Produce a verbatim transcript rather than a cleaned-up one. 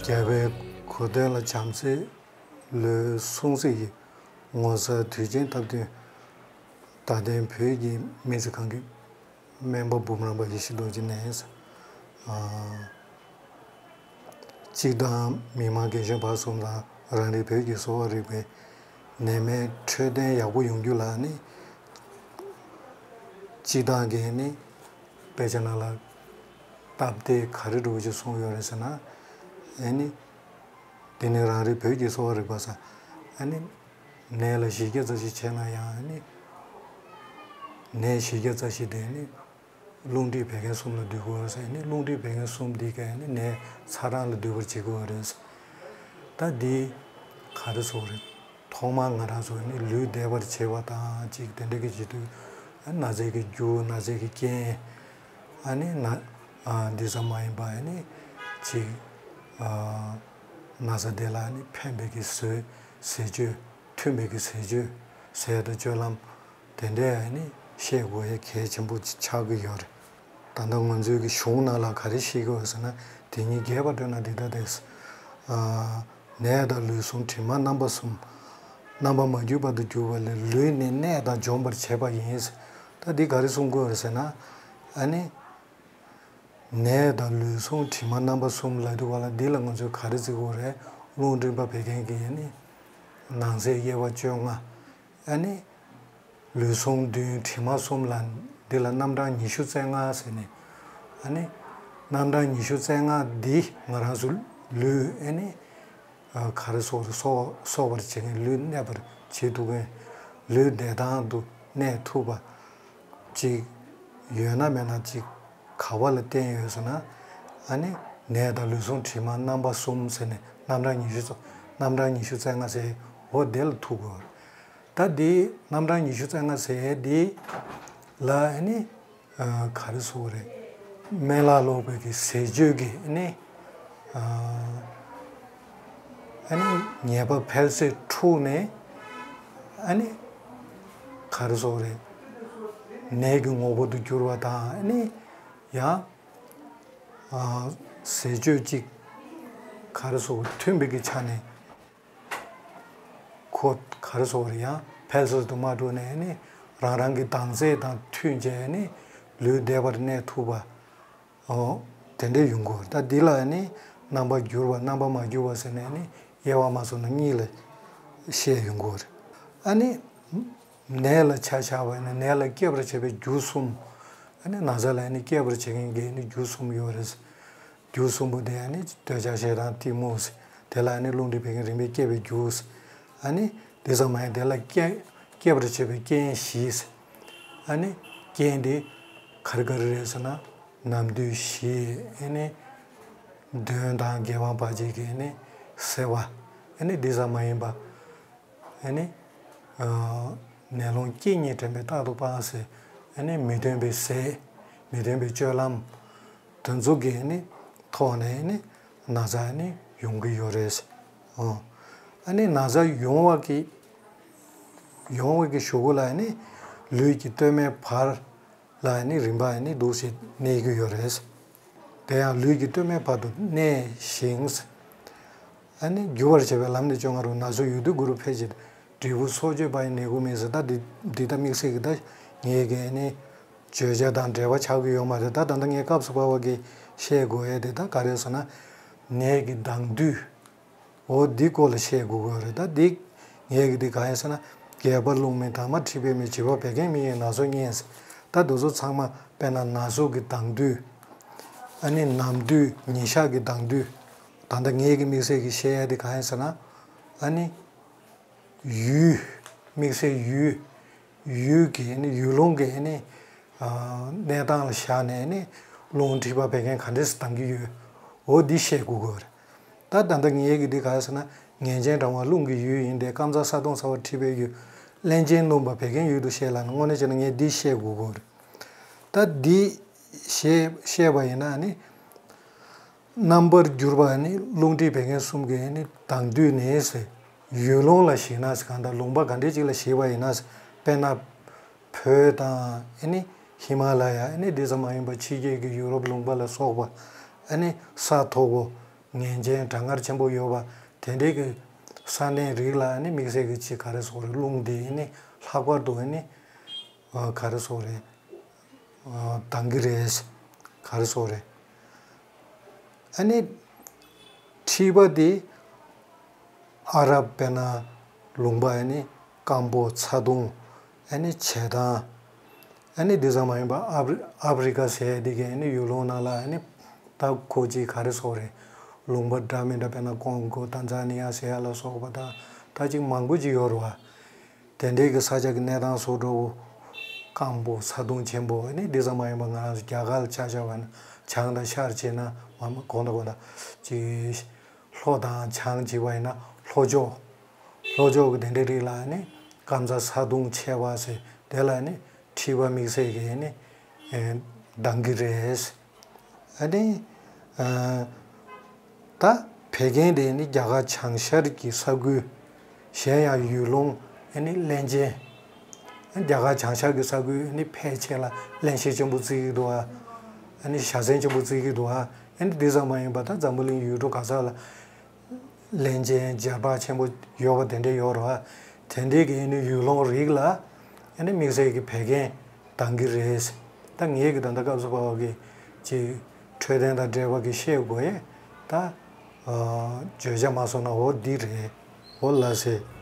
རྒྱལ་བའི་གོ་སྟོན་ལ་བྱམས་བརྩེ། ལུས་སྲུང་བརྩི་ཡི། ངོ་མཚར་དུས་ཆེན་སྟབས་བསྟུན། རྡ་སྟེང་བོད་ཀྱི་མི་ཚེ་གང་གི། སྨན་པ་འབུམ་རམས་པ་ཡེ་ཤེས་རྡོ་རྗེ་ནས། ཨ། སྤྱིར་བཏང་མི་མང་རྒན་གཞོན་བར་གསུམ་དང་རང་རེའི་བོད་ཀྱི་གསོ་བ་རིག་པའི་ནད་མེད་འཕྲོད་བསྟེན་ཡག་པོ་ཡོང་རྒྱུ་ལ་ནི། སྤྱིར་བཏང་གི་ནི་དཔེ་ཆ་ནང་ལ་སྟབས་བདེ་ག་རེ་འདྲ་བོ་ཅིག་གསུངས་ཡོད་རེད་ཟེར་ན། ཨེ་ནི། དེ་ནི་རང་རེའི་བོད་ཀྱི་གསོ་བ་རིག་པ་ས། ཨ་ནི། ནད་ལ་བཞི་བརྒྱ་རྩ་བཞི་བྱས་ན་ཡང་ནི། ནད་བཞི་བརྒྱ་རྩ་བཞི་དེ་ནི། རླུང་མཁྲིས་བད་ཀན་གསུམ་ལ་འདུས་ཀྱི་ཡོད་ཟེར་ནི། རླུང་མཁྲིས་བད་ཀན་གསུམ་འདི་གས་ནི་ནད་ཚ་གྲང་ལ་འདུས་པར་བྱེད་ཀྱི་ཡོད་རེད། ད་འདི་ག་རེ་ཟེར་དགོས་རེད། ཐོག་མར་ང་རང་ཚོ་ནི་ལུས་འདས་པར་བྱེད་པ་དང་ཅིག་དེ་འདྲ་གི་བྱེད་དུས། ན་ཚ་གི་རྒྱུ། ན་ཚ་གི་རྐྱེན། ཨ་ནི་ན། ཨ། འདི་ཙམ་མ་ཡིན་པ་ཨ་ནི་ཅིག་ཨ། ན་ཚ་དེ་ལ་ནི་ཕན་པའི་གི་ཟས། ཟས་སྤྱོད། མཐུན་པའི་གི་ཟས་སྤྱོད། ཟས་དང་སྤྱོད་ལམ་དེ་འདྲས་ཨ་ནི་ཤེས་དགོས་ཡ་གལ་ཆེན་པོ་ཆགས་ཀྱི་ཡོད་རེད། ད་ལྟ་ང་ཚོའི་གི་གཞུང་ནང་ལ་ག་རེ་བཤད་ཀྱི་ཡོད་ཟེར་ན། དེ་ཉིད་རྒྱས་པར་སྤྲོས་ན་འདི་ལྟ་སྟེ། ཨ། ནད་དང་ལུས་ཟུངས་དྲི་མ་རྣམ་པ་གསུམ། རྣམ་པ་མ་གྱུར་པ་དུ་གྱུར་པ་ལས། ལུས་ནི་གནས་དང་འཇོམས་པར་བྱེད་པ་ཡིན། ད་འདི་ག་རེ་གསུང་གི་ཡོད་རེད་ཟེར་ན། ཨ་ནི། ནད་དང་ལུས་ཟུངས་དྲི་མ་རྣམ་པ་གསུམ་ལབ་དུས་སྒང་ལ་འདི་ལ་ང་ཚོས་ག་རེ་བརྩི་དགོས་རེད། རླུང་མཁྲིས་པ་བད་ཀན་གྱི་ནི་ནང་གསེས་དབྱེ་བ་བཅོ་ལྔ། ཨ་ནི། ལུས་ཟུངས་བདུན། དྲི་མ་གསུམ་ལ་འདི་ལ་རྣམ་གྲངས་ཉི་ཤུ་རྩ་ལྔ་ཟེར་ནས། ཨ་ནི། རྣམ་གྲངས་ཉི་ཤུ་རྩ་ལྔ་འདི་ང་རང་ཚོ་ལུས་ཨ་ནི། ཨ། ག་རེ་ཟེར་དགོས་རེད། གསོ། གསོ་བར་བྱེད་མཁན། ལུས་གནས་པར་བྱེད་ཐུབ་མཁན། ལུས་བདེ་ཐང་དུ་གནས་ཐུབ་པ་ཅིག་ཡོད་ན་མེད་ན་ཅིག་ག་བ་ལ་བརྟེན་ཡོད་ཟེར་ན། ཨ་ནི་ནད་དང་ལུས་ཟུངས་དྲི་མ་རྣམ་པ་གསུམ་ཟེར་ནས་རྣམ་གྲངས་ཉི་ཤུ་རྩ། རྣམ་གྲངས་ཉི་ཤུ་རྩ་ལྔ་ཟེར། འོ་དེ་ལ་ཐུག་དགོས། ད་འདི་རྣམ་གྲངས་ཉི་ཤུ་རྩ་ལྔ་ཟེར་འདི་ལ་ཨ་ནི། ཨ། ག་རེ་ཟེར་དགོས་རེད། སྨན་བླ་སློབ་དཔོན་གྱི་ཟས་སྤྱོད་ཀྱི་ནི། ཨ། ཨ་ནི་ཉེས་པ་འཕེལ་ཟད་འཁྲུགས་ནས། ཨ་ནི་ག་རེ་ཟེར་དགོས་རེད། ནད་ཀྱི་ངོ་བོ་དུ་གྱུར་བ་དང་། ཨ་ནི་ཡང་། ཨ། ཟས་སྤྱོད་ཅིག་ག་རེ་ཟེར་དགོས། མཐུན་པའི་གི་ཆ་ནས། ཁོ་ག་རེ་ཟེར་དགོས་རེད། ཡང་འཕེལ་ཟད་དུ་མ་འགྲོ་ནས་ནི་རང་རང་གི་ལྡང་ཚད་དང་མཐུན་བྱས་ནི་ལུས་བདེ་བར་གནས་ཐུབ་པ། འོ། དེ་འདྲ་ཡོང་གི་ཡོད་རེད། ད་འདི་ལ་ནི་རྣམ་པར་གྱུར་པ། རྣམ་པར་མ་གྱུར་པ་ཟེར་ནས་ནི་དབྱེ་བ་མ་བཟུང་ན་གཉིས་ལ་བཤད་ཡོང་གི་ཡོད་རེད། ཨ་ནི། ནད་ལ་ཆ་བཞག་པ་ཡིན་ན་ནད་ལ་སྐྱེད་པར་བྱེད་པའི་རྒྱུ་གསུམ། ཨ་ནི་ན་ཚ་ལ་ནི་སྐྱེད་པར་བྱེད་མཁན་གྱི་ནི་རྒྱུ་གསུམ་ཡོད་རེད། རྒྱུ་གསུམ་པོ་དེ་ཨ་ནི་འདོད་ཆགས་ཞེ་སྡང་གཏི་མུག་ཟེར། དེ་ལ་ཨ་ནི་རླུང་མཁྲིས་བད་ཀན་རིམ་པས་སྐྱེད་པའི་རྒྱུ་ཟེར། ཨ་ནི་དེ་ཙམ་མ་ཡིན། དེ་ལ་སྐྱེད། སྐྱེད་པར་བྱེད་པའི་རྐྱེན་བཞི་ཟེར། ཨ་ནི་རྐྱེན་དེ་ག་རེ་ག་རེ་རེད་ཟེར་ན། ནམ་དུས་བཞི། ཨ་ནི་གདོན་དང་རྐྱེན་བག་ཕེབས་ཀྱི་ནི་སེལ་བ། ཨ་ནི་དེ་ཙམ་མ་ཡིན་པ། ཨ་ནི། ཨ། ནད་སློང་རྐྱེན་གཉིས་དྲན་པས་རྟག་ཏུ་སྤང་ཟེར། ཨ་ནི་མི་མཐུན་པའི་ཟས། མི་མཐུན་པའི་སྤྱོད་ལམ། དེ་ཚོ་གི་ནི་ཐོག་ནས་ནི་ན་ཚ་ནི་ཡོང་གི་ཡོད་རེད། ཨོ། ཨ་ནི་ན་ཚ་ཡོང་བ་གི། ཡོང་བ་གི་གཞུག་གུ་ལ་ནི་ལུས་ཀྱི་སྟོད་སྨད་བར་ལ་ནི་རིམ་པ་ནི་འདུག་སེ་གནས་ཀྱི་ཡོད་རེད། དེ་ཡང་ལུས་ཀྱི་སྟོད་སྨད་བར་དུ་གནས་ཤིང་། ཨ་ནི་རྒྱུ་བར་བྱེད་པའི་ལམ་ནི་བཅོ་ལྔ་རུ། ན་ཟུག་ཡོད་དུས་གུ་རུ་འཕེལ་ཕྱིར། འབྲས་བུ་སྲོག་གཅོད་པ་ཡི་ནད་ཀུན་སྨིན་ཟེར། ད་འདི་འདི་ད་དམིགས་བསལ་གྱི་ད་ངས་གི་ནི་བརྗོད་བྱ་དང་འབྲེལ་བ་ཆགས་ཀྱི་ཡོད་མ་རེད། ད་ད་ལྟ་ངས་སྐབས་སུ་བབས་པ་གི་བཤད་དགོས་ཡས་དེ་ད་ག་རེ་ཟེར་ན། ནད་ཀྱི་ལྡང་དུས། འོ་འདི་སྐོར་ལ་བཤད་དགོས་ཀྱི་ཡོད་རེད། ད་འདི་ངས་གི་འདི་ག་རེ་ཟེར་ན། རྒྱས་པ་རླུང་མི། དྭངས་མ་མཁྲིས་པའི་མི། བྱི་བ་བད་ཀན་མི་ཡི་ན་སོ་གཉིས། ད་འདི་ཚོ་ཚང་མ་དཔེར་ན་ན་ཟུག་གི་ལྡང་དུས། ཨ་ནི་ནམ་དུས་ཉིན་ཞག་གི་ལྡང་དུས། ད་ལྟ་ངས་གི་དམིགས་བསལ་གྱི་བཤད་ཡ་དེ་གང་ཡིན་ཟེར་ན། ཨ་ནི་ཡུལ། དམིགས་བསལ་ཡུལ། ཡུལ་གྱི་ཨ་ནི་ཡུལ་ལུང་གི་ཨ་ནི་གནས་སྟངས་ལ་བཞག་ནས་ཨ་ནི་རླུང་མཁྲིས་པ་བད་ཀན་ག་འདྲས་སེ་ལྡང་གི་ཡོད། འོ་འདི་བཤད་དགོས་ཀྱི་ཡོད་རེད། ད་ད་ལྟ་ངས་གི་འདི་ག་རེ་ཟེར་ན། ངན་ཅན་གྲང་བ་རླུང་གི་ཡུལ་ཡིན་ཏེ། སྐམ་ཚ་ས་དྭངས་ཚ་བ་མཁྲིས་པའི་ཡུལ། རླན་ཅན་སྣུམ་པ་བད་ཀན་ཡུལ་དུ་བཤད་ལ་ནི། དངོས་གནས་བྱས་ན་ངས་འདི་བཤད་དགོས་ཀྱི་ཡོད་རེད། ད་འདི་བཤད་བཤད་པ་ཡིན་ན་ནི། རྣམ་པར་གྱུར་པ་ནི་རླུང་མཁྲིས་བད་ཀན་གསུམ་གྱི་ནི་ལྡང་དུས་ནས་ཟེར། ཡུལ་ལུང་ལ་གཞིགས་ན་ཟེར། གང་ལྟར་ལུང་པ་ག་འདྲས་ཅིག་ལ་གཞིགས་པ་ཡིན་ན་ཟེར། དཔེར་ན། བོད་དང་ཨ་ནི་ ཧི་མ་ལ་ཡ་ཨ་ནི་འདི་ཙམ་མ་ཡིན་པར་ཕྱི་རྒྱལ་གྱི་ཡུ་རོབ་ལུང་པ་ལ་སོགས་པ་ཨ་ནི་ས་མཐོ་པོ་ངན་ཅན་གྲང་ངར་ཆེན་པོ་ཡོད་པ་དེ་འདྲའི་གི་ས་གནས་རིགས་ལ་ཨ་ནི་དམིགས་བསལ་གྱི་ཅིག་ག་རེ་ཟེར་དགོས་རེད། རླུང་དེ་ཨ་ནི་ལྷག་པར་དུ་ཨ་ནི་ག་རེ་ཟེར་དགོས་རེད། ལྡང་གི་རེད། ག་རེ་ཟེར་དགོས་རེད། ཨ་ནི་མཁྲིས་པ་དེ་ཨ་རབ་དཔེར་ན་ལུང་པ་ཨ་ནི་སྐམ་པོ་ཚ་གདུང་ཨ་ནི་བྱེ་ཐང་ཨ་ནི་འདི་ཙམ་མ་ཡིན་པར་ཨབ་རི་ཨབ་རི་ཀ་ཟེར་ཡ་འདི་གའི་ཨ་ནི་ཡུལ་ལུང་ནང་ལ་ཨ་ནི་ད་ཁོ་ཅིག་ག་རེ་ཟེར་དགོས་རེད། ལུང་པ་འདྲ་མི་འདྲ་དཔེར་ན་ཀོང་གོ་ཏན་ཛ་ནི་ཡ་ཟེར་ཡ་ལ་སོགས་པ་དང་ད་ཅིག་མང་པོ་ཅིག་ཡོད་རེད་བ། དེ་འདྲའི་གི་ས་ཆ་གི་གནས་སྟངས་སུ་འགྲོ་སྐམ་པོ་ཚ་གདུང་ཆེན་པོ་ཨ་ནི་འདི་ཙམ་མ་ཡིན་པར་ང་རང་ཚོ་རྒྱ་གར་ལ་ཆ་བཞག་པ་ན་བྱང་དང་ཤར་བྱས་ན་མ་མ་གོང་དང་གོང་དང་ཅིག་ལྷོ་དང་བྱང་བྱས་པ་ཡིན་ན་ལྷོ་ཕྱོགས་ལྷོ་ཕྱོགས་ཀྱི་དེ་འདྲའི་རིགས་ལ་ནི་སྐམ་ཚ་ཚ་གདུང་ཆེ་བ་ཟེར་དེ་ལ་ནི་མཁྲིས་པ་དམིགས་བསལ་གྱི་ནི་ལྡང་གི་རེད། ཨ་ནི་ད་བད་ཀན་དེ་ནི་རྒྱ་གར་བྱང་ཤར་གྱི་ས་ཁུལ་གཞན་ཡང་ཡུལ་ལུང་ཨ་ནི་བརླན་ཅན། རྒྱ་གར་བྱང་ཤར་གྱི་ས་ཁུལ་ཨ་ནི་ཕལ་ཆེར་ལ་བརླན་གཤེར་ཆེན་པོ་བརྩི་གི་འདུག་ཨ། ཨ་ནི་བྱ་སེམས་ཆེན་པོ་བརྩི་གི་འདུག་ཨ། ཨ་ནི་འདི་ཙམ་མ་ཡིན་པར་ད་འཛམ་བུ་གླིང་ཡུལ་གྲུ་ག་ས་ལ་བརླན་ཅན་འབྱར་བག་ཆེན་པོ་ཡོད་པ་དེ་འདྲ་ཡོད་རེད་བ། དེ་འདྲའི་གི་ཨ་ནི་ཡུལ་ལུང་རིགས་ལ་ཨ་ནི་དམིགས་བསལ་གྱི་བད་ཀན་ལྡང་གི་རེད། ད་ངས་གི་ད་ལྟ་སྐབས་སུ་བབས་པ་གི་ཅིག་འཕྲོད་བསྟེན་དང་འབྲེལ་བ་གི་བཤད་དགོས་ཡས་ད་བརྗོད་བྱ་མ་སོང་ན་འོ་འདི་རེད། འོ་ལགས་སེ།